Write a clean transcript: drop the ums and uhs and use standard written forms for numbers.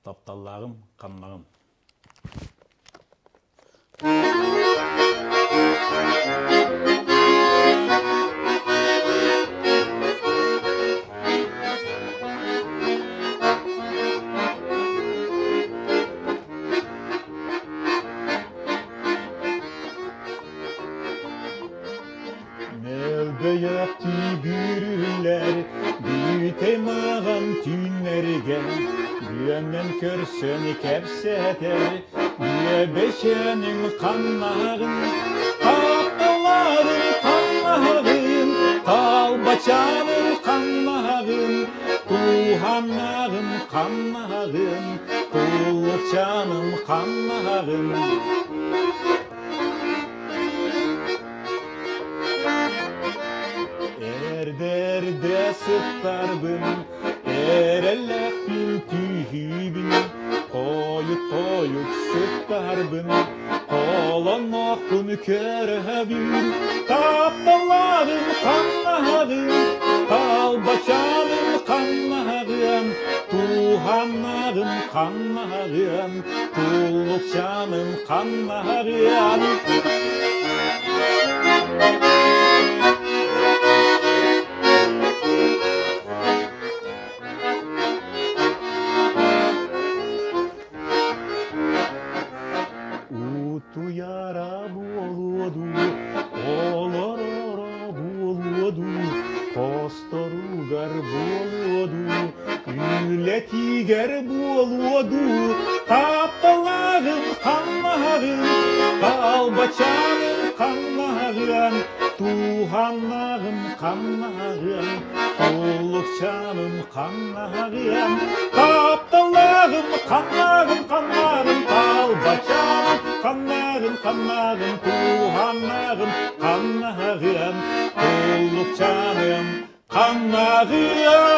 Тапталлааҕым ханнаҕын. Мөлбөйөхтүү бүрүллэр бүтэй маҕан түүннэргэ Бүөннэн көрсөн кэпсэтэр Бүөбэчэниҥ ханнаҕын Тапталларын ханнаҕын Талбачаанын ханнаҕын Туһаннаҕын ханнаҕын Туллукчаным ханнаҕын Эрдэ-эрдэ сыттарбын, эрэллээхпин түүһүүбүн, хойут-хойут сыттарбын, холонноохпун көрөбүн, тапталлааҕым ханнаһаҕын, талбачааным ханнаһаҕын, туһаннаҕым ханнаһаҕын, Туллукчааным ханнаһарыан Утуйара буолуо дуу, олороро буолуо дуу, хосторугар буолуо дуу, Үлэтигэр буолуо дуу, тапталааҕым ханнаһаҕын, талбачааным ханнаһаҕын, туһаннаҕым ханнаһаҕын, туллукчааным ханнаһаҕын, тапталааҕым ханнаҕын ханнаҕын, талбачааным ханнаҕын ханнаҕын, туһаннаҕым ханнаһаҕын, туллукчааным ханнаҕын.